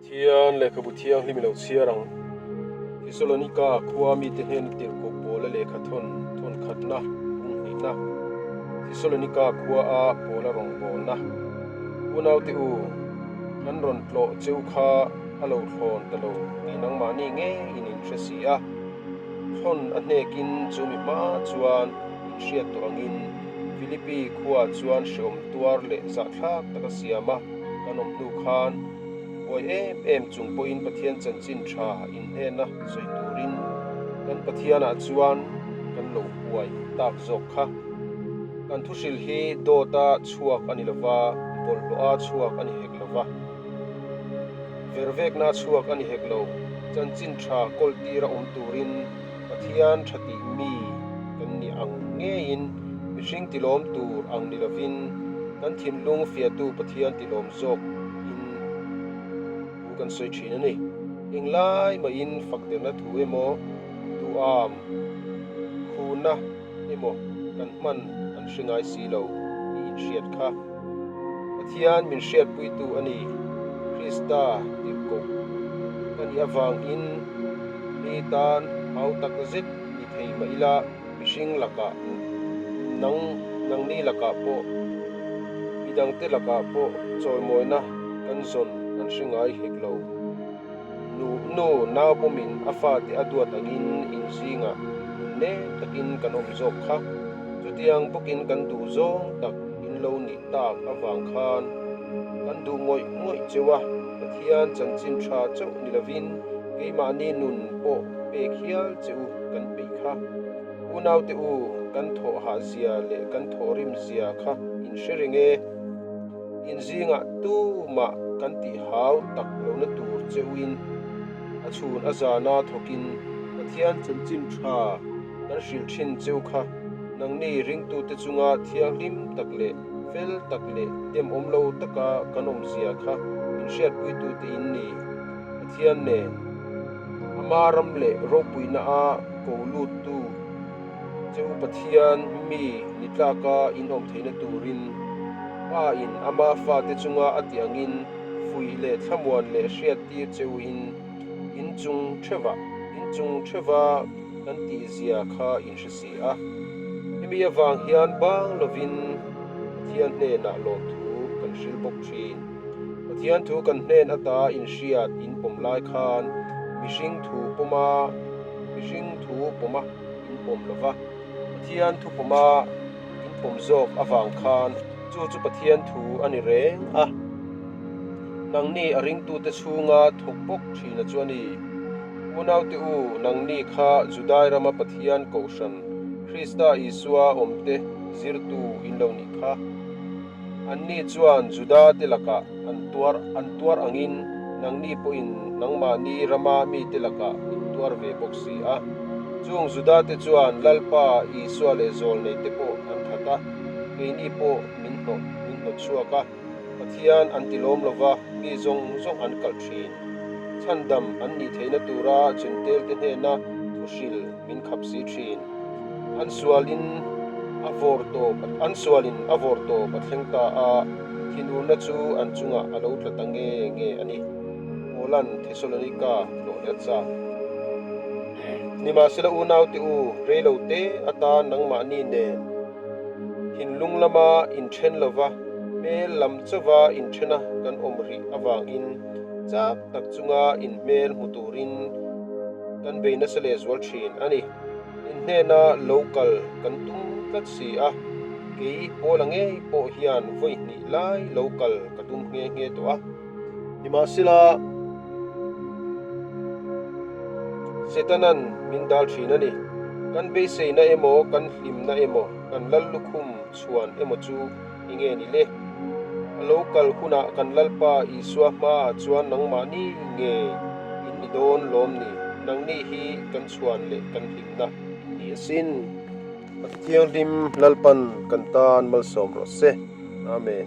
Pathian lehkhabu thianghlim i lo chhiar ang. Thesalonika khua mite hnena tirhkoh Paula lehkha thawn thawn khatna bung hnihna. Thesalonika khua a Paula rawngbawlna. Unaute u, kan rawn tlawh cheu kha a lo thlawn ta lo tih nangmahni ngeiin in hre si a. Thlawn a hnekin chu mi hma chuan in hriat tawh angin Philippi khuaah chuan hreawm tuar leh zahthlak taka siama kan awm hnu khan buai em em chung pawhin Pathian chanchin tha inhnena sawi turin kan Pathianah chuan kan lo huai tak zawk kha. Kan thuhril hi dawta chhuak a ni lova, bawlhhlawha chhuak a ni hek lova. Vervekna chhuak a ni hek lo. Chanchin tha kawl tira awm turin Pathian tha tih mi kan nih ang ngeiin mihring tilawm tur ang ni lovin kan thinlung fiahtu Pathian tilawm zawk in thu kan sawi thin a ni. Englai mahin fakderna thu emaw duham khuhna emaw kan hman an hre ngai si lo tih inhriat kha Pathian min hriatpuitu a ni. Krista tirhkoh ka nih avangin mi tan hau tak zet ni thei mah ila mihring lakah nang nangni lakah pawh midangte lakah pawh chawimawina kan zawn an hre ngai hek lo. Nu nu nau pawmin a fate a duat angin in zingah nun nem takin kan awm zawk kha. Chutiang bawkin kan duh zawng tak in lo nih tak avang khan kan duh ngawih ngawih cheu a, Pathian chanchin tha chauh ni lovin keimahni nun pawh pek hial che u kan peih kha. Unaute u, kan thawh hah zia leh kan thawh rim zia kha in hre reng e. In zingah tumah kan tih hau tak lohna tur cheuhin a chhun a zana thawkin Pathian chanchin tha kan hrilh thin cheu kha nangni ringtute chunga thianghlim tak leh fel tak leh demawm lo taka kan awmzia kha in hriatpuitute in ni. Pathian nen ama ram leh ropuina a ko luttu Che u Pathian mi ni tlaka in awm theihna turin Pa in ama fate chunga a tih angin fuih leh thlamuan leh hriattir che u in in chung theuh ah in chung theuh a kan tih zia kha in hre si a. Hemi avang hian bang lovin Pathian hnenah lawmthu kan hril bawk thin. Pathian thu kan hnen ata in hriat in pawm lai khan mihring thu pawma mihring thu pawma in pawm lo va, Pathian thu pawma in pawm zawk avang khan chu chu Pathian thu a ni reng a. Nangni a ringtute chhunga thawk bawk thina chu a ni. Unaute u, nangni kha Judai rama Pathian Kohhran, Krista Isua awmte zirtu in lo nih kha. Anni chuan Juda te lakah an tuar an tuar angin nangni pawhin nangmahni rama mite lakah in tuar ve bawk si a. Chung Juda te chuan Lalpa Isua leh Zawlnei te pawh an that a, keini pawh min hnawh min hnawt chhuak a, Pathian an ti lawm lova mi zawng zawng an kalh thin. Chhandam an nih theihna tura Jentail te hnena thuhril min khap si thin. An sualin a vawr tawp an sualin a vawr tawp a thleng ta a, thinurna chu an chungah a lo tla ta nge nge a ni. Paula'n Thesalonika tlawh leh a chak. Nimahsela unaute u, reilo te atan nangmahni nen thinlung lama inthen lova hmel lam chauva inthena kan awm rih avangin chak tak chunga inhmel hmu turin kan bei nasa lehzual thin a ni. In hnena lo kal kan tum tlat si a, kei Paula ngei pawh hian vawi hnih lai lo kal ka tum nghe nghe tawh a. Nimahsela, Setanan min dal thin a ni. Kan beiseina emaw, kan hlimna emaw, kan lal lukhum chhuan emaw chu eng nge ni le? A lo kal hunah kan Lalpa Isua hmaah chuan nangmahni nge in ni dawn lawm ni? Nangni hi kan chhuan leh kan hlimna in ni asin. Pathianghlim Lalpan kan tan malsawm rawh se. Amen.